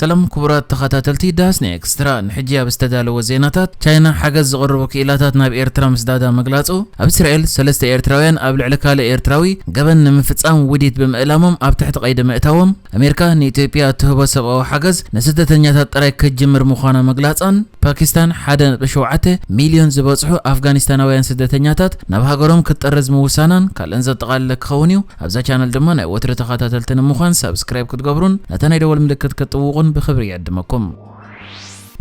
ሰላም ክቡራት ተኸታተልቲ ዳስኒ ኤክስትራ፣ ንሕጂ ኣብ ዝተዳለወ ዜናታት፣ ቻይና ሓገዝ ዝቕርቡ ክኢላታት ናብ ኤርትራ ምስዳዳ ምግላጹ፣ ኣብ እስራኤል ሰለስተ ኤርትራውያን ኣብ ልዕሊ ካልእ ኤርትራዊ ገበን ንምፍጻም ውዲት ብምእላሞም ኣብ ትሕቲ ቀይዲ ምእታዎም፣ ኣሜሪካ ንኢትዮጵያ እትህቦ ሰብኣዊ ሓገዝ ንስደተኛታት ጥራይ ክትጅምር ምዃና ምግላጻን፣ ፓኪስታን ሓደ ነጥቢ ሸውዓተ ሚልዮን ዝበጽሑ ኣፍጋኒስታናውያን ስደተኛታት ናብ ሃገሮም ክትጠርዝ ምውሳናን ካልእን ዘጠቓለለ ክኸውን እዩ። ኣብዛ ቻነል ድማ ናይ ወትሪ ተኸታተልቲ ንምዃን ሳብስክራይብ ክትገብሩን ነታ ናይ ደወል ምልክት ክትጥውቑን ብኽብሪ ይዕድመኩም።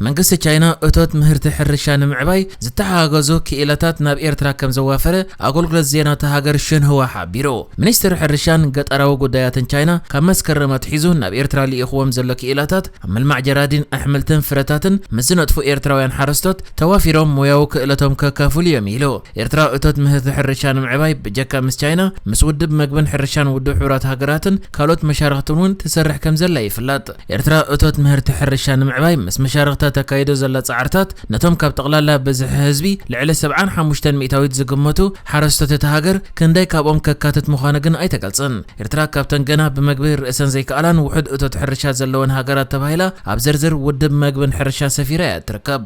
መንግስቲ ቻይና እቶት ምህርቲ ሕርሻ ንምዕባይ ዝተሓጋገዙ ክኢላታት ናብ ኤርትራ ከም ዘዋፈረ ኣገልግሎት ዜና እታ ሃገር ሽንህዋ ሓቢሩ። ሚኒስትር ሕርሻን ገጠራዊ ጉዳያትን ቻይና ካብ መስከረም ኣትሒዙ ናብ ኤርትራ ልኢኽዎም ዘሎ ክኢላታት ኣብ ምልማዕ ጀራዲን ኣሕምልትን ፍረታትን ምስ ዝነጥፉ ኤርትራውያን ሓረስቶት ተዋፊሮም ሞያዊ ክእለቶም ከካፍሉ እዮም ኢሉ። ኤርትራ እቶት ምህርቲ ሕርሻ ንምዕባይ ብጀካ ምስ ቻይና፣ ምስ ውድብ መግብን ሕርሻን ውድብ ሕቡራት ሃገራትን ካልኦት መሻርኽትን እውን ትሰርሕ ከም ዘላ ይፍለጥ። ኤርትራ እቶት ምህርቲ ሕርሻ ንምዕባይ ምስ መሻርኽታ ተካይዶ ዘላ ጻዕርታት ነቶም ካብ ጠቕላላ ብዝሒ ህዝቢ ልዕሊ ሰብዓን ሓሙሽተን ሚእታዊት ዝግመቱ ሓረስቶት እታ ሃገር ክንደይ ካብኦም ከካትት ምዃኑ ግን ኣይተገልጽን። ኤርትራ ካብተን ገና ብመግቢ ርእሰን ዘይከኣላን ውሑድ እቶት ሕርሻ ዘለወን ሃገራት ተባሂላ ኣብ ዝርዝር ውድብ መግብን ሕርሻ ሰፊራ እያ ትርከብ።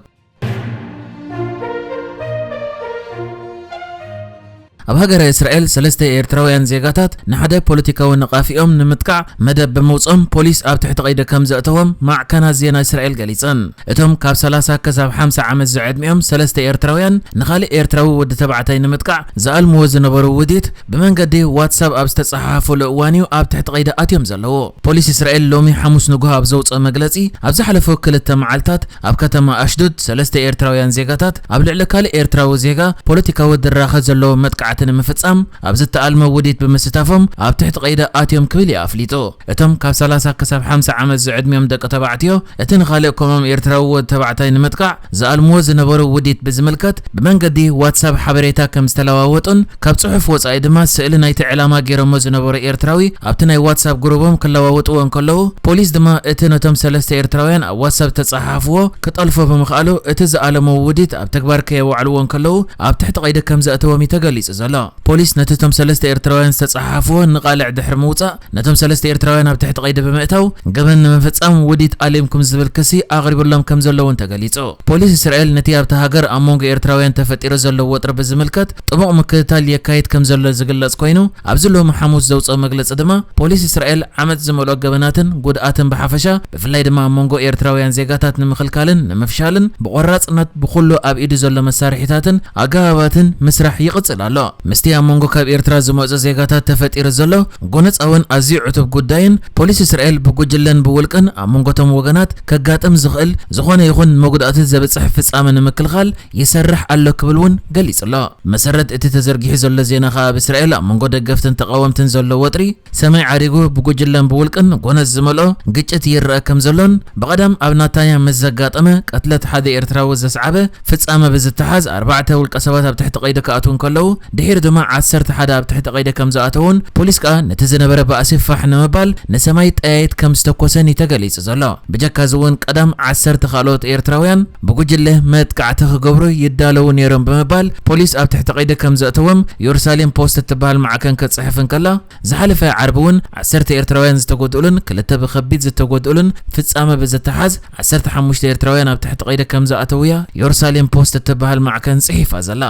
ኣብ ሃገረ እስራኤል ሰለስተ ኤርትራውያን ዜጋታት ንሓደ ፖለቲካዊ ነቓፊኦም ንምጥቃዕ መደብ ብምውጾም ፖሊስ ኣብ ትሕቲ ቀይዲ ከም ዘእተዎም ማዕከናት ዜና እስራኤል ገሊጸን። እቶም ካብ ሰላሳ ክሳብ ሓምሳ ዓመት ዝዕድሚኦም ሰለስተ ኤርትራውያን ንኻልእ ኤርትራዊ ወዲ ተባዕታይ ንምጥቃዕ ዝኣልምዎ ዝነበሩ ውዲት ብመንገዲ ዋትሳፕ ኣብ ዝተጸሓሓፉሉ እዋን እዩ ኣብ ትሕቲ ቀይዲ ኣትዮም ዘለዎ። ፖሊስ እስራኤል ሎሚ ሓሙስ ንግሆ ኣብ ዘውጽኦ መግለጺ ኣብ ዝሓለፉ ክልተ መዓልታት ኣብ ከተማ ኣሽዱድ ሰለስተ ኤርትራውያን ዜጋታት ኣብ ልዕሊ ካልእ ኤርትራዊ ዜጋ ፖለቲካዊ ድራኸ ዘለዎ መጥቃዕቲ ንምፍጻም ኣብ ዝተኣልመ ውዲት ብምስታፎም ኣብ ትሕቲ ቀይዲ ኣትዮም ክብል እዩ ኣፍሊጡ። እቶም ካብ ሰላሳ ክሳብ ሓምሳ ዓመት ዝዕድሚኦም ደቂ ተባዕትዮ እቲ ንኻልእ ከምኦም ኤርትራዊ ወዲ ተባዕታይ ንምጥቃዕ ዝኣልምዎ ዝነበሩ ውዲት ብዝምልከት ብመንገዲ ዋትሳፕ ሓበሬታ ከም ዝተለዋወጡን ካብ ጽሑፍ ወጻኢ ድማ ስእሊ ናይቲ ዕላማ ገይሮሞ ዝነበሩ ኤርትራዊ ኣብቲ ናይ ዋትሳፕ ግሩቦም ክለዋወጥዎ እንከለዉ፣ ፖሊስ ድማ እቲ ነቶም ሰለስተ ኤርትራውያን ኣብ ዋትሳፕ ተጸሓሕፍዎ ክጠልፎ ብምኽኣሉ፣ እቲ ዝኣለሞ ውዲት ኣብ ተግባር ከየዋዕልዎ እንከለዉ ኣብ ትሕቲ ቀይዲ ከም ዘእተዎም እዩ ተገሊጹ ዘሎ። ፖሊስ ነቲ እቶም ሰለስተ ኤርትራውያን ዝተጸሓሕፍዎ ንቓልዕ ድሕሪ ምውጻእ፣ ነቶም ሰለስተ ኤርትራውያን ኣብ ትሕቲ ቀይዲ ብምእታው፣ ገበን ንምፍጻም ውዲት ኣሊምኩም ዝብል ክሲ ኣቕሪቡሎም ከም ዘሎ እውን ተገሊጹ። ፖሊስ እስራኤል ነቲ ኣብታ ሃገር ኣብ መንጎ ኤርትራውያን ተፈጢሩ ዘሎ ወጥሪ ብዝምልከት ጥቡቕ ምክትታል የካይድ ከም ዘሎ ዝግለጽ ኮይኑ፣ ኣብዚ ሎሚ ሓሙስ ዘውጽኦ መግለጺ ድማ፣ ፖሊስ እስራኤል ዓመጽ ዝመልኦ ገበናትን ጉድኣትን ብሓፈሻ፣ ብፍላይ ድማ ኣብ መንጎ ኤርትራውያን ዜጋታት ንምኽልካልን ንምፍሻልን ብቆራጽነት ብኹሉ ኣብ ኢዱ ዘሎ መሳርሒታትን ኣገባባትን ምስራሕ ይቕጽል ኣሎ። ምስቲ ኣብ መንጎ ካብ ኤርትራ ዝመጹ ዜጋታት ተፈጢሩ ዘሎ ጎነጻውን ኣዝዩ ዕቱብ ጉዳይን፣ ፖሊስ እስራኤል ብጉጅለን ብውልቅን ኣብ መንጎቶም ወገናት ከጋጥም ዝኽእል ዝኾነ ይኹን መጉዳእቲ ዘብጽሕ ፍጻመ ንምክልኻል ይሰርሕ ኣሎ ክብል እውን ገሊጹ ኣሎ። መሰረት እቲ ተዘርጊሑ ዘሎ ዜና ከኣ ኣብ እስራኤል ኣብ መንጎ ደገፍትን ተቓወምትን ዘሎ ወጥሪ ሰማይ ዓሪጉ ብጉጅለን ብውልቅን ጎነጽ ዝመልኦ ግጭት ይረኣ ከም ዘሎን ብቐዳም ኣብ ናታንያ ምስ ዘጋጠመ ቅትለት ሓደ ኤርትራዊ ዘስዓበ ፍጻመ ብዝተሓዝ ኣርባዕተ ውልቀ ሰባት ኣብ ትሕቲ ቀይዲ ክኣትዉ እንከለዉ ድሒሩ ድማ ዓሰርተ ሓደ ኣብ ትሕቲ ቀይዲ ከም ዝኣተዉን ፖሊስ ከኣ ነቲ ዝነበረ ባእሲ ፋሕ ንምባል ንሰማይ ጠያይት ከም ዝተኮሰን እዩ ተገሊጹ ዘሎ። ብጀካ እዚ እውን ቀዳም ዓሰርተ ካልኦት ኤርትራውያን ብጉጅለ መጥቃዕቲ ክገብሩ ይዳለዉ ነይሮም ብምባል ፖሊስ ኣብ ትሕቲ ቀይዲ ከም ዘእተዎም የሩሳሌም ፖስት እትበሃል ማዕከን ክትጽሕፍ እንከላ ዝሓለፈ ዓርቢ እውን ዓሰርተ ኤርትራውያን ዝተጎድኡሉን ክልተ ብኸቢድ ዝተጎድኡሉን ፍጻመ ብዝተሓዝ ዓሰርተ ሓሙሽተ ኤርትራውያን ኣብ ትሕቲ ቀይዲ ከም ዝኣተዉ እያ የሩሳሌም ፖስት እትበሃል ማዕከን ጽሒፋ ዘላ።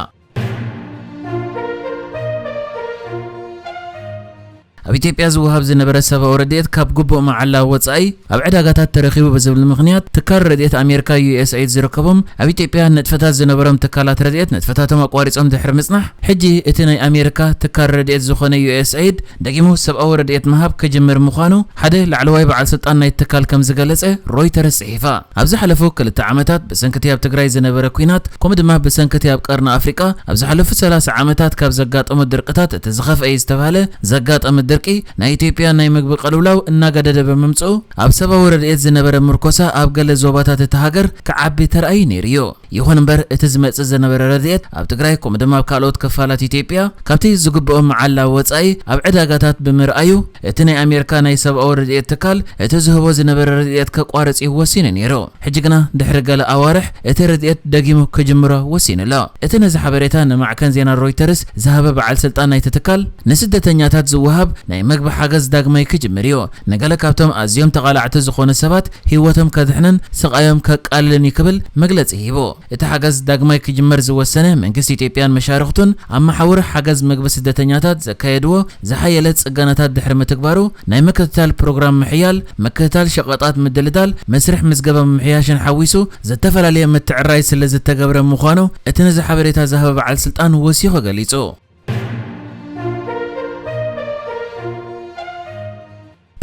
ኣብ ኢትዮጵያ ዝወሃብ ዝነበረ ሰብኣዊ ረድኤት ካብ ግቡእ መዓላ ወጻኢ ኣብ ዕዳጋታት ተረኺቡ ብዝብል ምኽንያት ትካል ረድኤት ኣሜሪካ ዩ ኤስ ኤይድ ዝርከቦም ኣብ ኢትዮጵያ ንጥፈታት ዝነበሮም ትካላት ረድኤት ንጥፈታቶም ኣቋሪጾም ድሕሪ ምጽናሕ ሕጂ እቲ ናይ ኣሜሪካ ትካል ረድኤት ዝኾነ ዩ ኤስ ኤይድ ደጊሙ ሰብኣዊ ረድኤት ምሃብ ክጅምር ምዃኑ ሓደ ላዕለዋይ በዓል ስልጣን ናይ ትካል ከም ዝገለጸ ሮይተርስ ጽሒፋ። ኣብ ዝሓለፉ ክልተ ዓመታት ብሰንክቲ ኣብ ትግራይ ዝነበረ ኲናት ከምኡ ድማ ብሰንክቲ ኣብ ቀርኒ ኣፍሪቃ ኣብ ዝሓለፉ ሰላሳ ዓመታት ካብ ዘጋጠሙ ድርቅታት እቲ ዝኸፍአ እዩ ዝተባህለ ዘጋጠመ ድርቂ ናይ ኢትዮጵያ ናይ ምግቢ ቅልውላው እናገደደ ብምምፅኡ ኣብ ሰብኣዊ ረድኤት ዝነበረ ምርኮሳ ኣብ ገለ ዞባታት እቲ ሃገር ክዓቢ ተራእዩ ነይሩ እዩ። ይኹን እምበር፣ እቲ ዝመጽእ ዝነበረ ረድኤት ኣብ ትግራይ፣ ከምኡ ድማ ኣብ ካልኦት ክፋላት ኢትዮጵያ፣ ካብቲ ዝግብኦ መዓላ ወጻኢ ኣብ ዕዳጋታት ብምርኣዩ፣ እቲ ናይ ኣሜሪካ ናይ ሰብኣዊ ረድኤት ትካል እቲ ዝህቦ ዝነበረ ረድኤት ከቋርጽ እዩ ወሲኑ ነይሩ። ሕጂ ግና፣ ድሕሪ ገለ ኣዋርሕ፣ እቲ ረድኤት ደጊሙ ክጅምሮ ወሲኑ ኣሎ። እቲ ነዚ ሓበሬታ ንማዕከን ዜና ሮይተርስ ዝሃበ በዓል ስልጣን ናይቲ ትካል፣ ንስደተኛታት ዝወሃብ ናይ መግቢ ሓገዝ ዳግማይ ክጅምር እዩ። ንገለ ካብቶም ኣዝዮም ተቓላዕቲ ዝኾኑ ሰባት ህይወቶም ከድሕንን ስቓዮም ከቃልልን እዩ ክብል መግለጺ ሂቡ። እቲ ሓገዝ ዳግማይ ክጅመር ዝወሰነ መንግስቲ ኢትዮጵያን መሻርኽቱን ኣብ መሓውር ሓገዝ መግቢ ስደተኛታት ዘካየድዎ ዝሓየለ ጽገናታት ድሕሪ ምትግባሩ ናይ ምክትታል ፕሮግራም ምሕያል፣ ምክትታል ሸቐጣት ምድልዳል፣ መስርሕ ምዝገባ ምምሕያሽን ሓዊሱ ዝተፈላለየ ምትዕራይ ስለ ዝተገብረ ምዃኑ እቲ ነዚ ሓበሬታ ዝሃበ በዓል ስልጣን ወሲኹ ገሊጹ።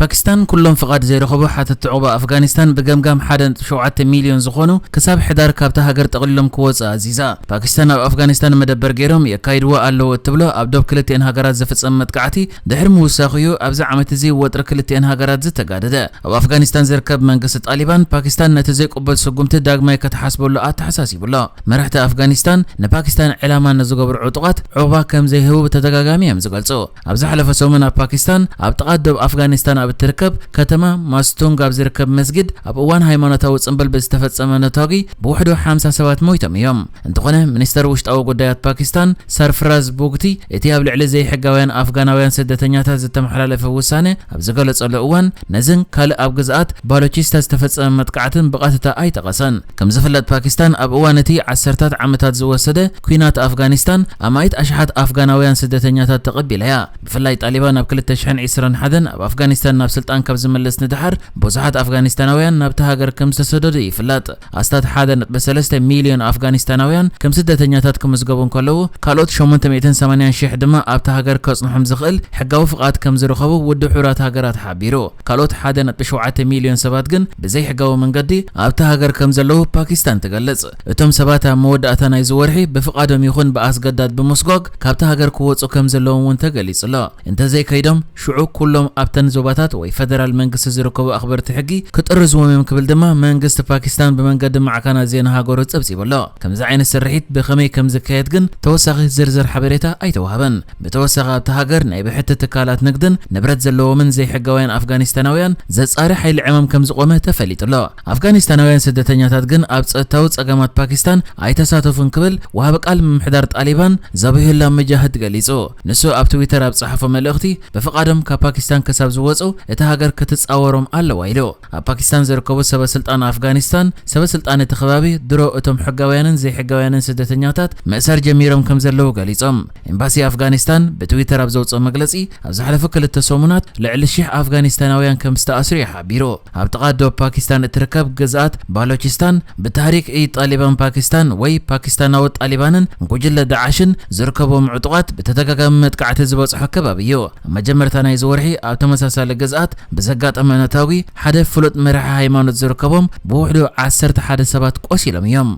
ፓኪስታን ኩሎም ፍቓድ ዘይረኸቡ ሓተትቲ ዑቕባ ኣፍጋኒስታን ብገምጋም ሓደ ነጥቢ ሸውዓተ ሚልዮን ዝኾኑ ክሳብ ሕዳር ካብታ ሃገር ጠቕሊሎም ክወጽኡ ኣዚዛ። ፓኪስታን ኣብ ኣፍጋኒስታን መደበር ገይሮም የካይድዎ ኣለዉ እትብሎ ኣብ ዶብ ክልቲኤን ሃገራት ዝፍጸም መጥቃዕቲ ድሕሪ ምውሳኹ እዩ ኣብዚ ዓመት እዚ ወጥሪ ክልቲኤን ሃገራት ዝተጋደደ። ኣብ ኣፍጋኒስታን ዝርከብ መንግስቲ ጣሊባን ፓኪስታን ነቲ ዘይቅቡል ስጉምቲ ዳግማይ ከተሓስበሉ ኣተሓሳሲቡ ኣሎ። መራሕቲ ኣፍጋኒስታን ንፓኪስታን ዕላማ ንዝገብሩ ዕጡቓት ዑቕባ ከም ዘይህቡ ብተደጋጋሚ እዮም ዝገልጹ። ኣብ ዝሓለፈ ሰሙን ኣብ ፓኪስታን ኣብ ጥቓ ዶብ ኣፍጋኒስታን ኣብ እትርከብ ከተማ ማስቱንግ ኣብ ዝርከብ መስጊድ ኣብ እዋን ሃይማኖታዊ ጽምብል ብዝተፈጸመ ነታጒ ብውሕዱ ሓምሳ ሰባት ሞይቶም እዮም። እንተኾነ፣ ሚኒስተር ውሽጣዊ ጉዳያት ፓኪስታን ሰርፍራዝ ቡግቲ እቲ ኣብ ልዕሊ ዘይሕጋውያን ኣፍጋናውያን ስደተኛታት ዝተመሓላለፈ ውሳነ ኣብ ዝገለጸሉ እዋን፣ ነዝን ካልእ ኣብ ግዝኣት ባሎቺስታን ዝተፈጸመ መጥቃዕትን ብቐጥታ ኣይጠቐሰን። ከም ዝፍለጥ፣ ፓኪስታን ኣብ እዋን እቲ ዓሰርታት ዓመታት ዝወሰደ ኲናት ኣፍጋኒስታን ኣማኢት ኣሽሓት ኣፍጋናውያን ስደተኛታት ተቐቢላ እያ። ብፍላይ ጣሊባን ኣብ ክልተ ሽሕን ዕስራን ሓደን ኣብ ኣፍጋኒስታን ናብ ስልጣን ካብ ዝምለስ ንደሓር ብዙሓት ኣፍጋኒስታናውያን ናብቲ ሃገር ከም ዝተሰደዱ ይፍለጥ። ኣስታት ሓደ ነጥቢ ሰለስተ ሚልዮን ኣፍጋኒስታናውያን ከም ስደተኛታት ክምዝገቡ እንከለዉ፣ ካልኦት ሸሞንተ ሚእትን ሰማንያን ሽሕ ድማ ኣብታ ሃገር ከጽንሖም ዝኽእል ሕጋዊ ፍቓድ ከም ዝረኸቡ ውድብ ሕቡራት ሃገራት ሓቢሩ። ካልኦት ሓደ ነጥቢ ሸውዓተ ሚልዮን ሰባት ግን ብዘይሕጋዊ መንገዲ ኣብታ ሃገር ከም ዘለዉ ፓኪስታን ትገልጽ። እቶም ሰባት ኣብ መወዳእታ ናይዚ ወርሒ ብፍቓዶም ይኹን ብኣስገዳድ ብምስጓግ ካብታ ሃገር ክወጹ ከም ዘለዎም እውን ተገሊጹ ኣሎ። እንተዘይከይዶም፣ ሽዑ ኩሎም ኣብተን ዞባታት ወይ ፈደራል መንግስቲ ዝርከቡ ኣኽበርቲ ሕጊ ክጥርዝዎም እዮም ክብል ድማ መንግስቲ ፓኪስታን ብመንገዲ ማዕከናት ዜና ሃገሩ ጸብጺቡ ኣሎ። ከምዚ ዓይነት ስርሒት ብኸመይ ከም ዝካየድ ግን ተወሳኺ ዝርዝር ሓበሬታ ኣይተዋህበን። ብተወሳኺ ኣብታ ሃገር ናይ ብሕቲ ትካላት ንግድን ንብረት ዘለዎምን ዘይሕጋውያን ኣፍጋኒስታናውያን ዘጻሪ ሓይሊ ዕማም ከም ዝቖመ ተፈሊጡ ኣሎ። ኣፍጋኒስታናውያን ስደተኛታት ግን ኣብ ጸጥታዊ ጸገማት ፓኪስታን ኣይተሳተፉን ክብል ወሃቢ ቃል ምምሕዳር ጣሊባን ዘቢሁላ ሙጃህድ ገሊጹ። ንሱ ኣብ ትዊተር ኣብ ዝጸሓፎ መልእኽቲ፣ ብፍቓዶም ካብ ፓኪስታን ክሳብ ዝወጹ እታ ሃገር ክትጻወሮም ኣለዋ ኢሉ። ኣብ ፓኪስታን ዝርከቡ ሰበ ስልጣን ኣፍጋኒስታን፣ ሰበ ስልጣን እቲ ከባቢ ድሮ እቶም ሕጋውያንን ዘይሕጋውያንን ስደተኛታት ምእሳር ጀሚሮም ከም ዘለዉ ገሊጾም። ኤምባሲ ኣፍጋኒስታን ብትዊተር ኣብ ዘውጽኦ መግለጺ፣ ኣብ ዝሓለፉ ክልተ ሰሙናት ልዕሊ ሽሕ ኣፍጋኒስታናውያን ከም ዝተኣስሩ እዩ ሓቢሩ። ኣብ ጥቓ ዶብ ፓኪስታን እትርከብ ግዝኣት ባሎቺስታን ብታህሪክ ኢ ጣሊባን ፓኪስታን ወይ ፓኪስታናዊ ጣሊባንን ጉጅለ ዳዓሽን ዝርከብዎም ዕጡቓት ብተደጋጋሚ መጥቃዕቲ ዝበጽሖ ከባቢ እዩ። ኣብ መጀመርታ ናይዚ ወርሒ ኣብ ተመሳሳሊ ግዝኣት ብዘጋጠመ ነታጒ ሓደ ፍሉጥ መራሒ ሃይማኖት ዝርከቦም ብውሕዱ ዓሰርተ ሓደ ሰባት ቆሲሎም እዮም።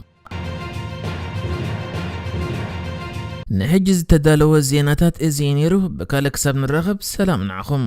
ንሕጂ ዝተዳለወ ዜናታት እዚ እዩ ነይሩ። ብካልእ ክሳብ ንራኸብ ሰላም ንዓኹም።